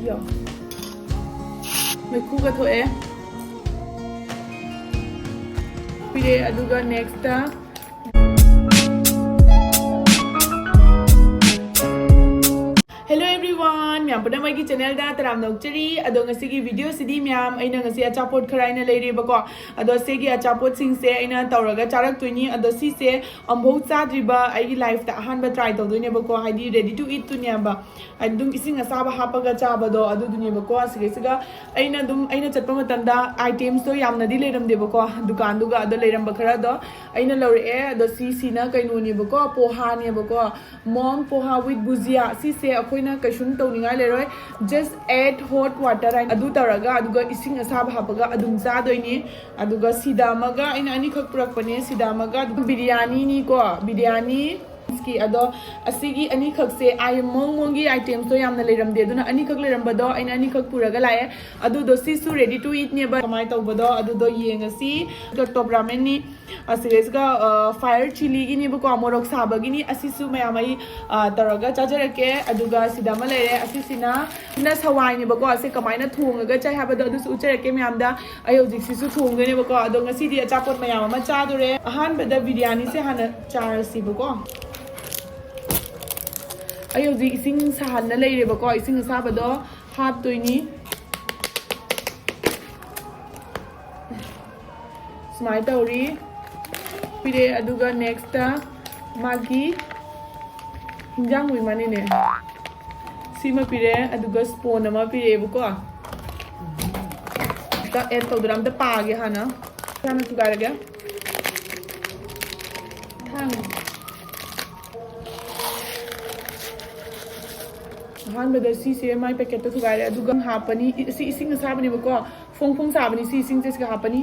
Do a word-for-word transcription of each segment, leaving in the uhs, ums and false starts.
ꯌꯣ꯫ ꯃꯩꯈꯨꯒ ꯊꯣꯛꯑꯦ꯫ ꯄꯤꯔꯦ꯫ ꯑꯗꯨꯒ next Hello everyone, ꯃꯌꯥꯝ ꯄꯨꯝꯅꯃꯛꯀꯤ channelꯗ ꯇꯔꯥꯝꯅ ꯑꯣꯛꯆꯔꯤ꯫ ꯑꯗꯣ ꯉꯁꯤꯒꯤ videoꯁꯤꯗꯤ ꯃꯌꯥꯝ, ꯑꯩꯅ ꯉꯁꯤ ꯑꯆꯥꯄꯣꯠ ꯈꯔ ꯑꯩꯅ ꯂꯩꯔꯦꯕꯀꯣ꯫ ꯑꯗꯣ ꯁꯤꯒꯤ ꯑꯆꯥꯄꯣꯠꯁꯤꯡꯁꯦ ꯑꯩꯅ ꯇꯧꯔꯒ ꯆꯥꯔꯛꯇꯣꯏꯅꯤ꯫ ꯑꯗꯣ ꯁꯤꯁꯦ ꯑꯃꯨꯛꯐꯥꯎ ꯆꯥꯗ꯭ꯔꯤꯕ, ꯑꯩꯒꯤ lifeꯇ ꯑꯍꯥꯟꯕ try ꯇꯧꯗꯣꯏꯅꯦꯕꯀꯣ, ꯍꯥꯏꯗꯤ ready to eatꯇꯨꯅꯦꯕ꯫ ꯑꯗꯨꯝ ꯏꯁꯤꯡ ꯑꯁꯥꯕ ꯍꯥꯞꯄꯒ ꯆꯥꯕꯗꯣ ꯑꯗꯨꯗꯨꯅꯦꯕꯀꯣ꯫ ꯑꯁꯤꯒꯩꯁꯤꯒ ꯑꯩꯅ ꯑꯗꯨꯝ, ꯑꯩꯅ ꯆꯠꯄ ꯃꯇꯝꯗ itemsꯇꯣ ꯌꯥꯝꯅꯗꯤ ꯂꯩꯔꯝꯗꯦꯕꯀꯣ ꯗꯨꯀꯥꯟꯗꯨꯒ, ꯑꯗꯣ ꯂꯩꯔꯝꯕ ꯈꯔꯗꯣ ꯑꯩꯅ ꯂꯧꯔꯛꯑꯦ꯫ ꯑꯗꯣ ꯁꯤꯁꯤꯅ ꯀꯩꯅꯣꯅꯦꯕꯀꯣ, ꯄꯣꯍꯥꯅꯦꯕꯀꯣ, mung poha with bhujia꯫ ꯁꯤꯁꯦ ꯑꯩꯈꯣꯏꯅ ꯀꯩꯁꯨꯝ ꯇꯧꯅꯤꯡꯉꯥꯏ ꯂꯩꯔꯣꯏ, just add hot water ꯍꯥꯏꯅ ꯑꯗꯨ ꯇꯧꯔꯒ, ꯑꯗꯨꯒ ꯏꯁꯤꯡ ꯑꯁꯥꯕ ꯍꯥꯞꯄꯒ ꯑꯗꯨꯝ ꯆꯥꯗꯣꯏꯅꯤ꯫ ꯑꯗꯨꯒ ꯁꯤꯗ ꯑꯃꯒ, ꯑꯩꯅ ꯑꯅꯤꯈꯛ ꯄꯨꯔꯛꯄꯅꯦ, ꯁꯤꯗ ꯑꯃꯒ꯫ ꯑꯗꯨꯒ ꯕꯤꯔꯌꯥꯅꯤꯅꯤꯀꯣ, ꯕꯤꯔꯌꯥꯅꯤ ꯀꯤ꯫ ꯑꯗꯣ ꯑꯁꯤꯒꯤ ꯑꯅꯤꯈꯛꯁꯦ ꯑꯩ ꯃꯑꯣꯡ ꯃꯑꯣꯡꯒꯤ itemsꯇꯣ ꯌꯥꯝꯅ ꯂꯩꯔꯝꯗꯦ, ꯑꯗꯨꯅ ꯑꯅꯤꯈꯛ ꯂꯩꯔꯝꯕꯗꯣ ꯑꯩꯅ ꯑꯅꯤꯈꯛ ꯄꯨꯔꯒ ꯂꯥꯛꯑꯦ꯫ ꯑꯗꯨꯗꯣ ꯁꯤꯁꯨ ready to eatꯅꯦꯕ, ꯀꯃꯥꯏꯅ ꯇꯧꯕꯗꯣ ꯑꯗꯨꯗꯣ ꯌꯦꯡꯉꯁꯤ꯫ ꯑꯗꯨꯒ top ramenꯅꯤ, ꯑꯁꯤꯗꯩꯁꯤꯒ fire chilliꯒꯤꯅꯦꯕꯀꯣ, ꯃꯣꯔꯣꯛ ꯁꯥꯕꯒꯤꯅꯤ꯫ ꯑꯁꯤꯁꯨ ꯃꯌꯥꯝ ꯑꯩ ꯑ, ꯇꯧꯔꯒ ꯆꯥꯖꯔꯛꯀꯦ꯫ ꯑꯗꯨꯒ ꯁꯤꯗ ꯑꯃ ꯂꯩꯔꯦ, ꯑꯁꯤꯁꯤꯅ ꯁꯤꯅ ꯁꯋꯥꯏꯅꯦꯕꯀꯣ꯫ ꯑꯁꯤ ꯀꯃꯥꯏꯅ ꯊꯣꯡꯉꯒ ꯆꯥꯏ ꯍꯥꯏꯕꯗꯣ ꯑꯗꯨꯁꯨ ꯎꯠꯆꯔꯛꯀꯦ ꯃꯌꯥꯝꯗ꯫ ꯑꯩ ꯍꯧꯖꯤꯛ ꯁꯤꯁꯨ ꯊꯣꯡꯗꯣꯏꯅꯦꯕꯀꯣ꯫ ꯑꯗꯣ ꯉꯁꯤꯗꯤ ꯑꯆꯥꯄꯣꯠ ꯃꯌꯥꯝ ꯑꯃ ꯆꯥꯗꯣꯔꯦ꯫ ꯑꯍꯥꯟꯕꯗ ꯕꯤꯔꯌꯥꯅꯤꯁꯦ ꯍꯥꯟꯅ ꯆꯥꯔꯁꯤꯕꯀꯣ꯫ ꯑꯩ ꯍꯧꯖꯤꯛ ꯏꯁꯤꯡ ꯁꯥꯍꯟꯅ ꯂꯩꯔꯦꯕꯀꯣ, ꯏꯁꯤꯡ ꯑꯁꯥꯕꯗꯣ ꯍꯥꯞꯇꯣꯏꯅꯤ꯫ ꯁꯨꯃꯥꯏꯅ ꯇꯧꯔꯤ꯫ ꯄꯤꯔꯦ꯫ ꯑꯗꯨꯒ next ꯃꯥꯒꯤ ꯍꯤꯟꯖꯥꯡ ꯑꯣꯏ ꯃꯥꯅꯤꯅꯦ꯫ ꯁꯤꯃ ꯄꯤꯔꯦ, ꯑꯗꯨꯒ spoon ꯑꯃ ꯄꯤꯔꯛꯑꯦꯕꯀꯣ꯫ ꯑꯝꯇ add ꯇꯧꯗꯣꯏꯔꯥ? ꯑꯝꯇ ꯄꯥꯒꯦ ꯍꯥꯟꯅ꯫ ꯍꯥꯟꯅ ꯊꯨꯒꯥꯏꯔꯒꯦ꯫ ꯊꯥꯡ꯫ ꯑꯍꯥꯟꯕꯗ ꯁꯤꯁꯦ ꯃꯥꯏ packetꯇ ꯊꯨꯒꯥꯏꯔꯦ, ꯑꯗꯨꯒ ꯍꯥꯞꯄꯅꯤ꯫ ꯏ-, ꯁꯤ ꯏꯁꯤꯡ ꯑꯁꯥꯕꯅꯦꯕꯀꯣ, ꯐꯣꯡ ꯐꯣꯡ ꯁꯥꯕꯅꯤ꯫ ꯁꯤ ꯏꯁꯤꯡꯁꯦ ꯁꯤꯒ ꯍꯥꯞꯄꯅꯤ꯫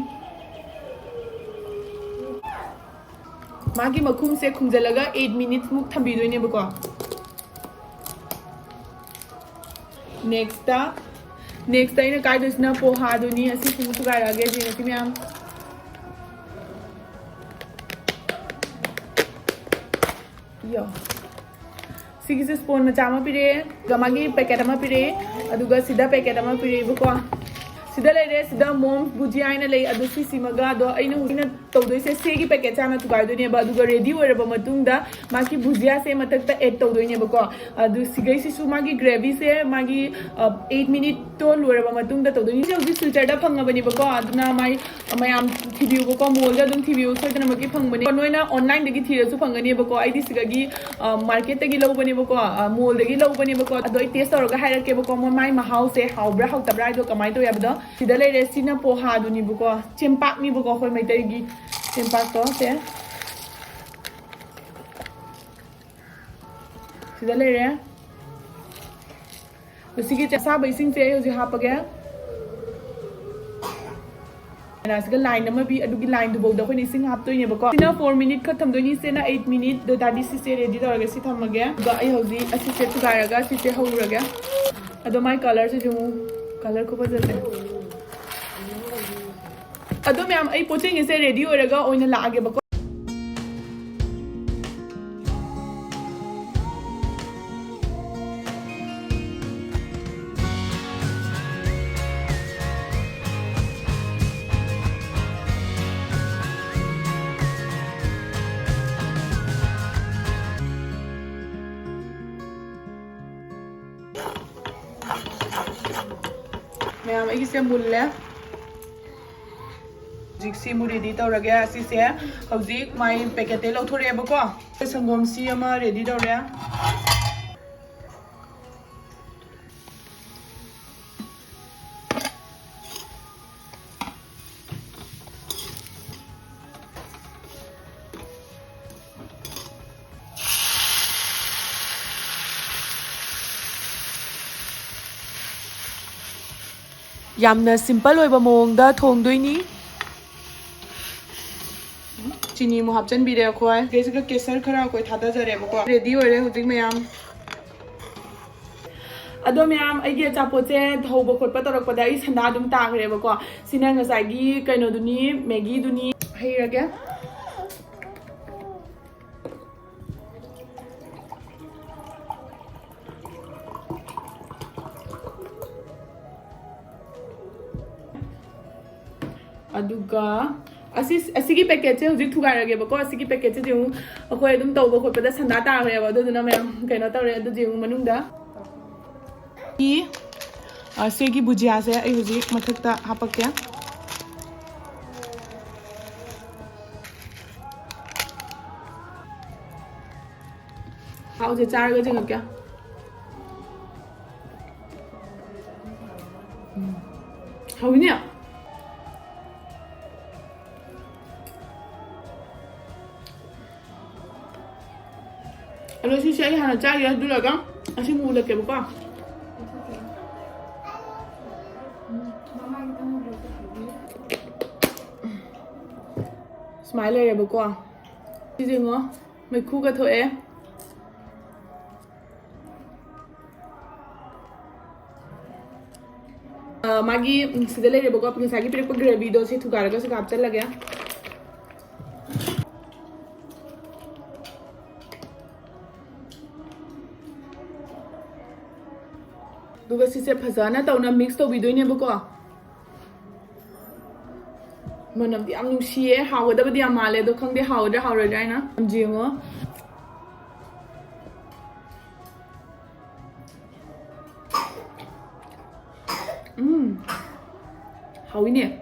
ꯃꯥꯒꯤ ꯃꯈꯨꯝꯁꯦ ꯈꯨꯝꯖꯤꯜꯂꯒ eight minutesꯃꯨꯛ ꯊꯝꯕꯤꯗꯣꯏꯅꯦꯕꯀꯣ꯫ Next, next ꯑꯩꯅ ꯀꯥꯏꯗꯣꯏꯁꯤꯅ ꯄꯣꯍꯥꯗꯨꯅꯤ꯫ ꯑꯁꯤꯁꯤꯃ ꯊꯨꯒꯥꯏꯔꯛꯑꯒꯦ, ꯌꯦꯡꯉꯁꯤ ꯃꯌꯥꯝ꯫ ꯌꯣ꯫ ꯁꯤꯒꯤꯁꯦ ꯁ꯭ꯄꯣꯟ ꯃꯆꯥ ꯑꯃ ꯄꯤꯔꯛꯑꯦ, ꯑꯗꯨꯒ ꯃꯥꯒꯤ ꯄꯦꯀꯦꯠ ꯑꯃ ꯄꯤꯔꯛꯑꯦ, ꯑꯗꯨꯒ ꯁꯤꯗ ꯄꯦꯀꯦꯠ ꯑꯃ ꯄꯤꯔꯛꯑꯦꯕꯀꯣ꯫ ꯁꯤꯗ ꯂꯩꯔꯦ, ꯁꯤꯗ ꯃꯣꯝ ꯕꯨꯖꯤꯌꯥ ꯍꯥꯏꯅ ꯂꯩ, ꯑꯗꯨ ꯁꯤꯁꯤꯃꯒ꯫ ꯑꯗꯣ ꯑꯩꯅ ꯍꯧꯖꯤꯛꯅ ꯇꯧꯗꯣꯏꯁꯦ, ꯁꯤꯒꯤ ꯄꯦꯀꯦꯠꯁꯦ ꯍꯥꯟꯅ ꯊꯨꯒꯥꯏꯗꯣꯏꯅꯦꯕ, ꯑꯗꯨꯒ ꯔꯦꯗꯤ ꯑꯣꯏꯔꯕ ꯃꯇꯨꯡꯗ ꯃꯥꯒꯤ ꯕꯨꯖꯤꯌꯥꯁꯦ ꯃꯊꯛꯇ ꯑꯦꯗ ꯇꯧꯗꯣꯏꯅꯦꯕꯀꯣ꯫ ꯑꯗꯨ ꯁꯤꯒꯩꯁꯤꯁꯨ ꯃꯥꯒꯤ ꯒ꯭ꯔꯦꯚꯤꯁꯦ ꯃꯥꯒꯤ ꯑꯩꯠ ꯃꯤꯅꯤꯠꯇꯣ ꯂꯣꯏꯔꯕ ꯃꯇꯨꯡꯗ ꯇꯧꯗꯣꯏꯅꯤ꯫ ꯁꯤ ꯍꯧꯖꯤꯛ ꯁꯤꯜꯆꯔꯗ ꯐꯪꯉꯕꯅꯤꯕꯀꯣ, ꯑꯗꯨꯅ ꯃꯥꯏ ꯃꯌꯥꯝ ꯊꯤꯕꯤꯌꯨꯕꯀꯣ, ꯃꯣꯜꯗ ꯑꯗꯨꯝ ꯊꯤꯕꯤꯌꯨ, ꯁꯣꯏꯗꯅꯃꯛꯀꯤ ꯐꯪꯕꯅꯤ꯫ ꯅꯣꯏꯅ ꯑꯣꯟꯂꯥꯏꯟꯗꯒꯤ ꯊꯤꯔꯁꯨ ꯐꯪꯒꯅꯦꯕꯀꯣ, ꯑꯩꯗꯤ ꯁꯤꯗꯒꯤ ꯃꯥꯔꯀꯦꯠꯇꯒꯤ ꯂꯧꯕꯅꯦꯕꯀꯣ, ꯃꯣꯜꯗꯒꯤ ꯂꯧꯕꯅꯦꯕꯀꯣ꯫ ꯑꯗꯣ ꯑꯩ ꯇꯦꯁ ꯇꯧꯔꯒ ꯍꯥꯏꯔꯛꯀꯦꯕꯀꯣ, ꯃꯣꯏ ꯃꯥꯏ ꯃꯍꯥꯎꯁꯦ ꯍꯥꯎꯕ꯭ꯔꯥ ꯍꯥꯎꯇꯕ꯭ꯔꯥ ꯍꯥꯏꯗꯣ, ꯀꯃꯥꯏꯅ ꯇꯧꯋꯦ ꯍꯥꯏꯕꯗꯣ꯫ ꯁꯤꯗ ꯂꯩꯔꯦ, ꯁꯤꯅ ꯄꯣꯍꯥꯗꯨꯅꯤꯕꯀꯣ, ꯆꯦꯡꯄꯥꯛꯅꯤꯕꯀꯣ, ꯑꯩꯈꯣꯏ ꯃꯩꯇꯩꯒꯤ ꯆꯦꯡꯄꯥꯛꯇꯣ ꯁꯦ꯫ ꯁꯤꯗ ꯂꯩꯔꯦ꯫ ꯑꯗꯣ ꯁꯤꯒꯤ ꯑꯁꯥꯕ ꯏꯁꯤꯡꯁꯦ ꯑꯩ ꯍꯧꯖꯤꯛ ꯍꯥꯞꯄꯒꯦ꯫ ꯁꯤꯒ ꯂꯥꯏꯟ ꯑꯃ ꯄꯤ, ꯑꯗꯨꯒꯤ ꯂꯥꯏꯟꯗꯨꯐꯥꯎꯗ ꯑꯩꯈꯣꯏꯅ ꯏꯁꯤꯡ ꯍꯥꯞꯇꯣꯏꯅꯦꯕꯀꯣ꯫ ꯁꯤꯅ ꯐꯣꯔ ꯃꯤꯅꯤꯠ ꯈꯛ ꯊꯝꯗꯣꯏꯅꯤ, ꯁꯤꯅ ꯑꯩꯠ ꯃꯤꯅꯤꯠ꯫ ꯑꯗꯨ ꯑꯣꯏꯇꯥꯔꯗꯤ ꯁꯤꯁꯦ ꯔꯦꯗꯤ ꯇꯧꯔꯒ ꯁꯤ ꯊꯝꯃꯒꯦ꯫ ꯑꯗꯨꯒ ꯑꯩ ꯍꯧꯖꯤꯛ ꯑꯁꯤꯁꯦ ꯊꯨꯒꯥꯏꯔꯒ ꯁꯤꯁꯦ ꯍꯧꯔꯒꯦ꯫ ꯑꯗꯣ ꯃꯥꯏ ꯀꯂꯔꯁꯤꯁꯨ ꯑꯃꯨꯛ, ꯀꯂꯔ ꯈꯨꯐꯖꯁꯦ꯫ ꯑꯗꯣ ꯃꯌꯥꯝ, ꯑꯩ ꯄꯣꯠꯆꯩꯉꯩꯁꯦ ꯔꯦꯗꯤ ꯑꯣꯏꯔꯒ ꯑꯣꯏꯅ ꯂꯥꯛꯑꯒꯦꯕꯀꯣ꯫ ꯃꯌꯥꯝ, ꯑꯩꯒꯤꯁꯦ ꯃꯨꯜꯂꯦ꯫ ꯍꯧꯖꯤꯛꯁꯤ ꯑꯃꯨꯛ ꯔꯦꯗꯤ ꯇꯧꯔꯒꯦ꯫ ꯑꯁꯤꯁꯦ ꯍꯧꯖꯤꯛ ꯃꯥꯏ ꯄꯦꯀꯦꯠꯇꯩ ꯂꯧꯊꯣꯔꯛꯑꯦꯕꯀꯣ꯫ ꯁꯪꯒꯣꯝꯁꯤ ꯑꯃ ꯔꯦꯗꯤ ꯇꯧꯔꯦ꯫ ꯌꯥꯝꯅ ꯁꯤꯝꯄꯜ ꯑꯣꯏꯕ ꯃꯑꯣꯡꯗ ꯊꯣꯡꯗꯣꯏꯅꯤ꯫ ꯆꯤꯅꯤ ꯑꯃꯨꯛ ꯍꯥꯞꯆꯤꯟꯕꯤꯔꯦ ꯑꯩꯈꯣꯏ꯫ ꯁꯤꯗꯩꯁꯤꯗ ꯀꯦꯁꯔ ꯈꯔ ꯑꯩꯈꯣꯏ ꯊꯥꯗꯖꯔꯦꯕꯀꯣ꯫ ꯔꯦꯗꯤ ꯑꯣꯏꯔꯦ ꯍꯧꯖꯤꯛ ꯃꯌꯥꯝ꯫ ꯑꯗꯣ ꯃꯌꯥꯝ, ꯑꯩꯒꯤ ꯑꯆꯥꯄꯣꯠꯁꯦ ꯍꯧꯕ ꯈꯣꯠꯄ ꯇꯧꯔꯛꯄꯗ ꯑꯩ ꯁꯅꯥ ꯑꯗꯨꯝ ꯇꯥꯈ꯭ꯔꯦꯕꯀꯣ꯫ ꯁꯤꯅ ꯉꯁꯥꯏꯒꯤ ꯀꯩꯅꯣꯗꯨꯅꯤ, ꯃꯦꯒꯤꯗꯨꯅꯤ꯫ ꯍꯩꯔꯒꯦ꯫ ꯑꯗꯨꯒ ꯑꯁꯤ, ꯑꯁꯤꯒꯤ ꯄꯦꯀꯦꯠꯁꯦ ꯍꯧꯖꯤꯛ ꯊꯨꯒꯥꯏꯔꯒꯦꯕꯀꯣ꯫ ꯑꯁꯤꯒꯤ ꯄꯦꯀꯦꯠꯁꯤꯗꯤ ꯑꯃꯨꯛ ꯑꯩꯈꯣꯏ ꯑꯗꯨꯝ ꯇꯧꯕ ꯈꯣꯠꯄꯗ ꯁꯟꯗꯥ ꯇꯥꯈ꯭ꯔꯦꯕ, ꯑꯗꯨꯗꯨꯅ ꯃꯌꯥꯝ ꯀꯩꯅꯣ ꯇꯧꯔꯦ꯫ ꯑꯗꯨꯗꯤ ꯑꯃꯨꯛ ꯃꯅꯨꯡꯗ ꯁꯤ, ꯑ, ꯁꯤꯒꯤ ꯕꯨꯖꯤꯌꯥꯁꯦ ꯑꯩ ꯍꯧꯖꯤꯛ ꯃꯊꯛꯇ ꯍꯥꯞꯄꯛꯀꯦ꯫ ꯍꯥꯎꯁꯦ ꯆꯥꯔꯒ ꯆꯪꯉꯛꯀꯦ꯫ ꯎꯝ꯫ ꯍꯥꯎꯏꯅꯦ꯫ ꯑꯗꯣ ꯁꯤꯁꯦ ꯑꯩ ꯍꯥꯟꯅ ꯆꯥꯒꯦ, ꯑꯗꯨ ꯂꯣꯏꯔꯒ ꯑꯁꯤ ꯑꯃꯨꯛ ꯎꯠꯂꯛꯀꯦꯕꯀꯣ꯫ ꯁꯨꯃꯥꯏꯅ ꯂꯩꯔꯦꯕꯀꯣ꯫ ꯁꯤꯁꯦ ꯌꯦꯡꯉꯣ, ꯃꯩꯈꯨꯒ ꯊꯣꯛꯑꯦ꯫ ꯑ, ꯃꯥꯒꯤ, ꯎꯝ, ꯁꯤꯗ ꯂꯩꯔꯦꯕꯀꯣ, ꯉꯁꯥꯏꯒꯤ ꯄꯤꯔꯛꯄ ꯒ꯭ꯔꯦꯚꯤꯗꯣ ꯁꯤ ꯊꯨꯒꯥꯏꯔꯒ ꯁꯤꯒ ꯍꯥꯞꯆꯜꯂꯒꯦ꯫ ꯑꯗꯨꯒ ꯁꯤꯁꯦ ꯐꯖꯅ ꯇꯧꯅ ꯃꯤꯛꯁ ꯇꯧꯕꯤꯗꯣꯏꯅꯦꯕꯀꯣ꯫ ꯃꯅꯝꯗꯤ ꯌꯥꯝ ꯅꯨꯡꯁꯤꯌꯦ, ꯍꯥꯎꯒꯗꯕꯗꯤ ꯌꯥꯝ ꯃꯥꯜꯂꯦ, ꯑꯗꯣ ꯈꯪꯗꯦ ꯍꯥꯎꯒꯗ꯭ꯔꯥ ꯍꯥꯎꯔꯣꯏꯗ꯭ꯔꯥ ꯍꯥꯏꯅ꯫ ꯌꯦꯡꯉꯣ꯫ ꯎꯝ꯫ ꯍꯥꯎꯏꯅꯦ꯫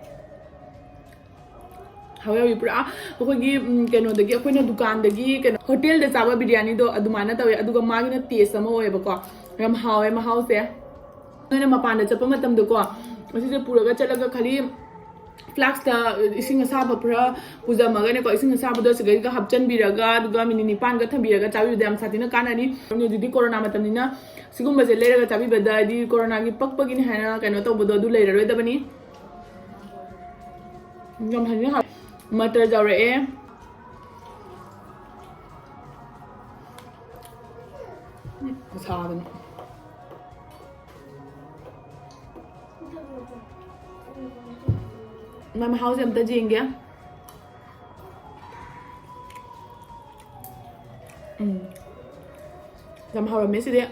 ꯍꯥꯎꯋꯦ, ꯍꯥꯎꯋꯦ꯫ ꯄꯨꯔꯥ ꯑꯩꯈꯣꯏꯒꯤ, ꯎꯝ, ꯀꯩꯅꯣꯗꯒꯤ, ꯑꯩꯈꯣꯏꯅ ꯗꯨꯀꯥꯟꯗꯒꯤ, ꯀꯩꯅꯣ, ꯍꯣꯇꯦꯜꯗ ꯆꯥꯕ ꯕꯤꯔꯌꯥꯅꯤꯗꯣ ꯑꯗꯨꯃꯥꯏꯅ ꯇꯧꯋꯦ, ꯑꯗꯨꯒ ꯃꯥꯒꯤꯅ ꯇꯦꯁ ꯑꯃ ꯑꯣꯏꯌꯦꯕꯀꯣ꯫ ꯌꯥꯝ ꯍꯥꯎꯋꯦ ꯃꯍꯥꯎꯁꯦ꯫ ꯅꯣꯏꯅ ꯃꯄꯥꯟꯗ ꯆꯠꯄ ꯃꯇꯝꯗꯀꯣ, ꯑꯁꯤꯁꯦ ꯄꯨꯔꯒ ꯆꯠꯂꯒ ꯈꯔꯤ ꯐ꯭ꯂꯥꯛꯁꯇ ꯏꯁꯤꯡ ꯑꯁꯥꯕ ꯈꯔ ꯄꯨꯖꯝꯃꯒꯅꯦꯀꯣ, ꯏꯁꯤꯡ ꯑꯁꯥꯕꯗꯣ ꯁꯤꯗꯩꯗ ꯍꯥꯞꯆꯤꯟꯕꯤꯔꯒ, ꯑꯗꯨꯒ ꯃꯤꯅꯤꯠ ꯅꯤꯄꯥꯟꯒ ꯊꯝꯕꯤꯔꯒ ꯆꯥꯕꯤꯕꯗ ꯌꯥꯝ ꯁꯥꯊꯤꯅ ꯀꯥꯟꯅꯅꯤ꯫ ꯍꯧꯖꯤꯛꯇꯤ ꯀꯣꯔꯣꯅꯥ ꯃꯇꯝꯅꯤꯅ ꯁꯤꯒꯨꯝꯕꯁꯦ ꯂꯩꯔꯒ ꯆꯥꯕꯤꯕꯗ, ꯍꯥꯏꯗꯤ ꯀꯣꯔꯣꯅꯥꯒꯤ ꯄꯛꯄꯒꯤꯅꯤ ꯍꯥꯏꯅ ꯀꯩꯅꯣ ꯇꯧꯕꯗꯣ ꯑꯗꯨ ꯂꯩꯔꯔꯣꯏꯗꯕꯅꯤ꯫ ꯌꯥꯝ ꯐꯖꯅ ꯍꯥꯎ-, ꯃꯇꯔ ꯌꯥꯎꯔꯛꯑꯦ꯫ ꯎꯝ, ꯁꯥꯕꯅ꯫ ꯃꯥ ꯃꯍꯥꯎꯁꯦ ꯑꯝꯇ ꯌꯦꯡꯒꯦ꯫ ꯎꯝ꯫ ꯌꯥꯝ ꯍꯥꯎꯔꯝꯃꯦ ꯁꯤꯗꯤ꯫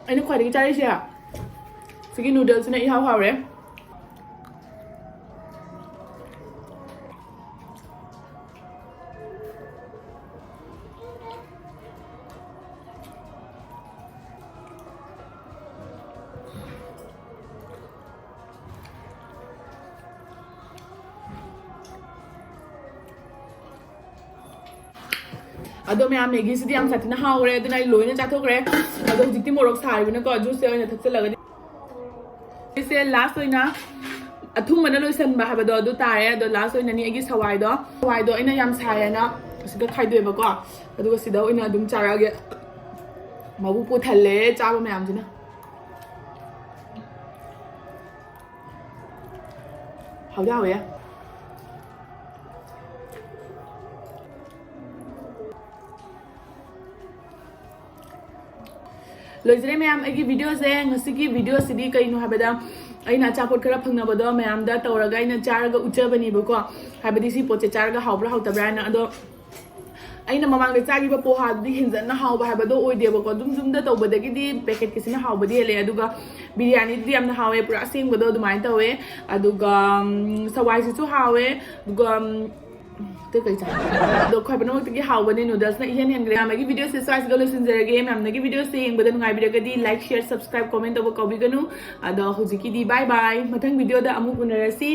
ꯑꯩꯅ ꯈ꯭ꯋꯥꯏꯗꯒꯤ ꯆꯥꯔꯤꯁꯦ ꯁꯤꯒꯤ noodlesꯁꯤꯅ ꯏꯍꯥꯎ ꯍꯥꯎꯔꯦ꯫ ꯑꯗꯣ ꯃꯌꯥꯝ, Maggiꯁꯤꯗꯤ ꯌꯥꯝ ꯁꯥꯊꯤꯅ ꯍꯥꯎꯈ꯭ꯔꯦ, ꯑꯗꯨꯅ ꯑꯩ ꯂꯣꯏꯅ ꯆꯥꯊꯣꯛꯈ꯭ꯔꯦ꯫ ꯑꯗꯣ ꯍꯧꯖꯤꯛꯇꯤ ꯃꯣꯔꯣꯛ ꯁꯥꯔꯤꯕꯅꯀꯣ juiceꯁꯦ ꯑꯣꯏꯅ ꯊꯛꯆꯜꯂꯒꯗꯤ꯫ ꯑꯩꯁꯦ last ꯑꯣꯏꯅ ꯑꯊꯨꯝꯕꯅ ꯂꯣꯏꯁꯟꯕ ꯍꯥꯏꯕꯗꯣ ꯑꯗꯨ ꯇꯥꯔꯦ꯫ ꯑꯗꯣ last ꯑꯣꯏꯅꯅꯤ ꯑꯩꯒꯤ ꯁꯋꯥꯏꯗꯣ꯫ ꯁꯋꯥꯏꯗꯣ ꯑꯩꯅ ꯌꯥꯝ ꯁꯥꯏꯌꯦꯅ ꯁꯤꯗ ꯈꯥꯏꯗꯣꯛꯑꯦꯕꯀꯣ꯫ ꯑꯗꯨꯒ ꯁꯤꯗ ꯑꯣꯏꯅ ꯑꯗꯨꯝ ꯆꯥꯔꯛꯑꯒꯦ꯫ ꯃꯕꯨꯛ ꯄꯨꯊꯜꯂꯦ ꯆꯥꯕ ꯃꯌꯥꯝꯁꯤꯅ꯫ ꯍꯥꯎꯗꯤ ꯍꯥꯎꯋꯦ꯫ ꯂꯣꯏꯖꯔꯦ ꯃꯌꯥꯝ, ꯑꯩꯒꯤ videoꯁꯦ꯫ ꯉꯁꯤꯒꯤ videoꯁꯤꯗꯤ ꯀꯩꯅꯣ ꯍꯥꯏꯕꯗ, ꯑꯩꯅ ꯑꯆꯥꯄꯣꯠ ꯈꯔ ꯐꯪꯅꯕꯗꯣ ꯃꯌꯥꯝꯗ ꯇꯧꯔꯒ ꯑꯩꯅ ꯆꯥꯔꯒ ꯎꯠꯆꯕꯅꯦꯕꯀꯣ꯫ ꯍꯥꯏꯕꯗꯤ ꯁꯤ ꯄꯣꯠꯁꯦ ꯆꯥꯔꯒ ꯍꯥꯎꯕ꯭ꯔꯥ ꯍꯥꯎꯇꯕ꯭ꯔꯥ ꯍꯥꯏꯅ꯫ ꯑꯗꯣ ꯑꯩꯅ ꯃꯃꯥꯡꯗ ꯆꯥꯈꯤꯕ ꯄꯣꯍꯥꯗꯨꯗꯤ ꯍꯦꯟꯖꯟꯅ ꯍꯥꯎꯕ ꯍꯥꯏꯕꯗꯣ ꯑꯣꯏꯗꯦꯕꯀꯣ꯫ ꯑꯗꯨꯝ ꯌꯨꯝꯗ ꯇꯧꯕꯗꯒꯤꯗꯤ packetꯀꯤꯁꯤꯅ ꯍꯥꯎꯕꯗꯤ ꯍꯦꯜꯂꯦ꯫ ꯑꯗꯨꯒ ꯕꯤꯔꯌꯥꯅꯤꯗꯨꯗꯤ ꯌꯥꯝꯅ ꯍꯥꯎꯋꯦ, ꯄꯨꯔꯥ ꯑꯁꯦꯡꯕꯗꯣ ꯑꯗꯨꯃꯥꯏꯅ ꯇꯧꯋꯦ꯫ ꯑꯗꯨꯒ ꯎꯝ, ꯁꯋꯥꯏꯁꯤꯁꯨ ꯍꯥꯎꯋꯦ꯫ ꯑꯗꯨꯒ ꯎꯝ, ꯑꯇꯩ ꯀꯩ ꯆꯥ? ꯑꯗꯣ ꯈ꯭ꯋꯥꯏ ꯄꯨꯝꯅꯃꯛꯇꯒꯤ ꯍꯥꯎꯕꯅꯦ, noodlesꯅ ꯏꯍꯦꯟ ꯍꯦꯟꯈ꯭ꯔꯦ꯫ ꯃꯌꯥꯝꯒꯤ videoꯁꯦ ꯁ꯭ꯋꯥꯏꯁꯤꯒ ꯂꯣꯏꯁꯤꯟꯖꯔꯒꯦ꯫ ꯃꯌꯥꯝꯅꯒꯤ videoꯁꯦ ꯌꯦꯡꯕꯗ ꯅꯨꯡꯉꯥꯏꯕꯤꯔꯒꯗꯤ like, share, subscribe, comment ꯇꯧꯕ ꯀꯥꯎꯕꯤꯒꯅꯨ꯫ ꯑꯗꯣ ꯍꯧꯖꯤꯛꯀꯤꯗꯤ bye bye, ꯃꯊꯪ videoꯗ ꯑꯃꯨꯛ ꯎꯅꯔꯁꯤ꯫